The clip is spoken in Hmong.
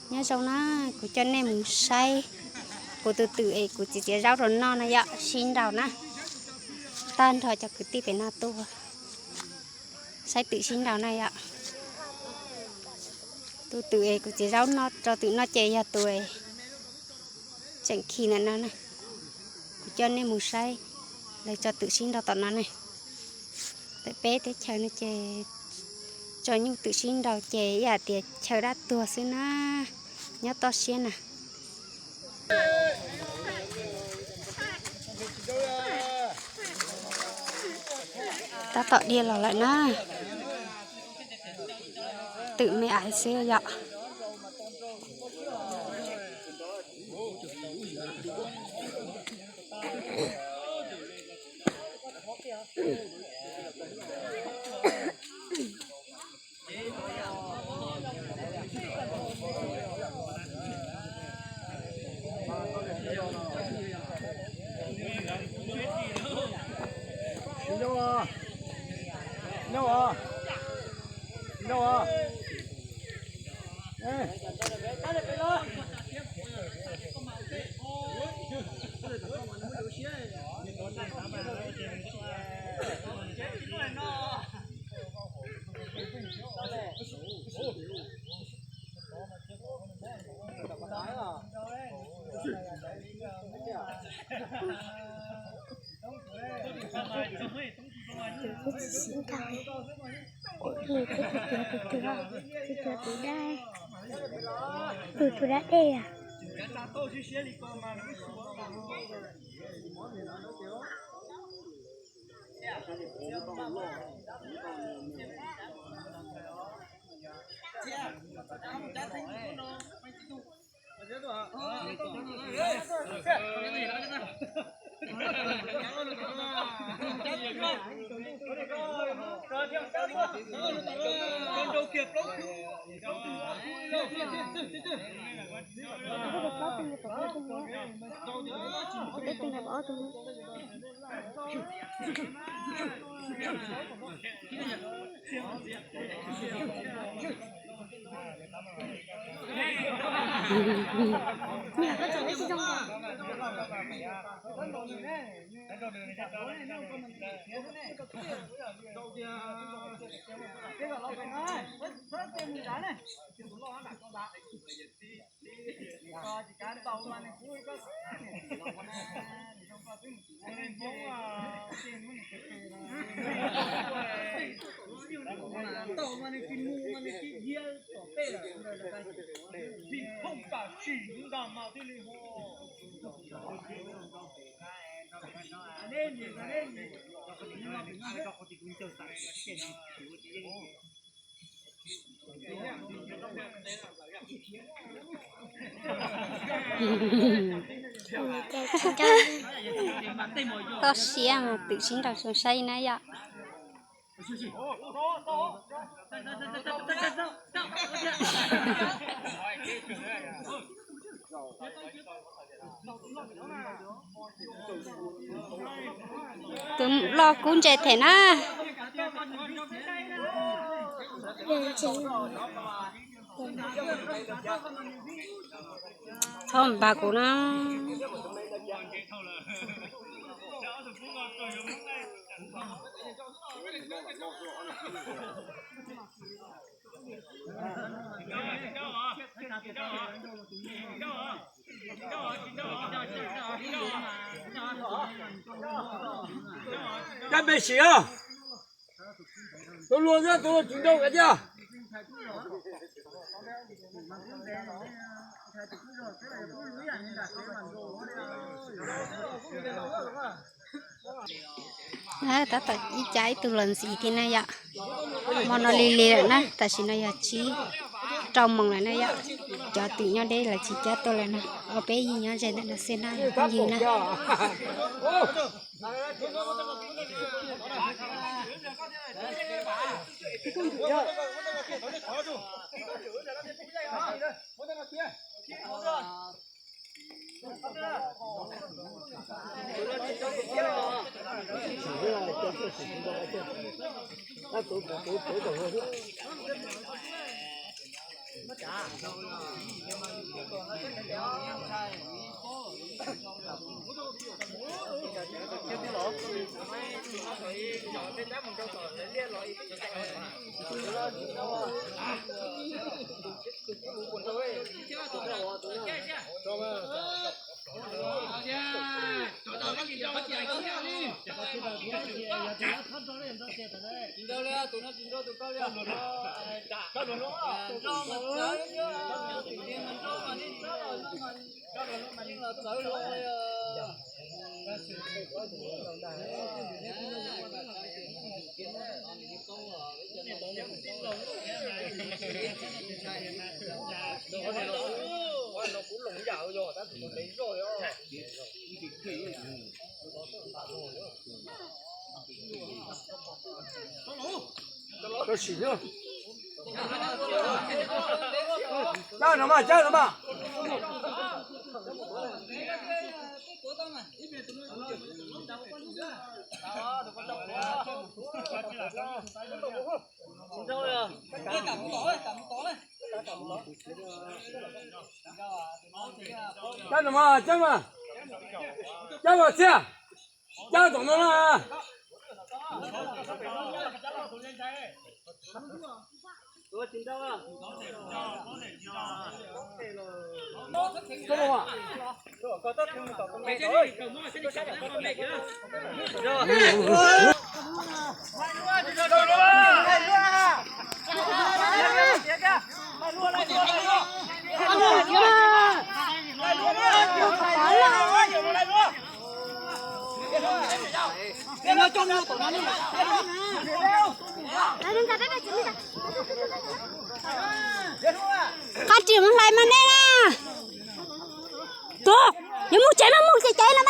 Nyob zoo na, kuv coj nej mus saib kuv tus twm es kuv txiav txiav zaub rau noj no yom, sib nraus na. Tag nrho cov kwv tij pem no tuaj saib twm sib nraus na yom. Tus twm es kuv txiav zaub no rau twm noj ces yog tus tseem khi ntawm no na. Kuv coj nej mus saib lawv tso twm sib nraus tom no ne. Ntawm peb teb chaws no ces tso nyuj twm sib nraus ces ib yam tias chaw dab tuag xwb na, nyob toj siab na. Tab tom dhia los lawm na. Twm me aiv xwb yom. Tus twm sib nraus, ua li twb tus twm, tus twm dab, tus twm dab dej a. Toj siab mas twm sib nraus xyoo saib na yom. Tus loj kub ntse them na. Txhob npaj kuv na. Cab npe sim os. Tus luag thiab tus luag tsis nrau kav thiab. Tab tom ib cas ib tug los ntxiv thiab na yom. Hmo no lig lig lawm na, tam sim no yog tsib rau moos lawm na yom. Cov twm nyob deb lawv tsis cab tuaj lawm na, ua peb yig nyob ze ntawm no xwb na, phooj ywg na. Cab no mas, cab no mas. Cab no mas, cab mas. Cab mas Txhiaj. Cab tom no na. Qab tsis mus hlais mas nej na. Tuag, yuav mus tsev no mus tsev tsev no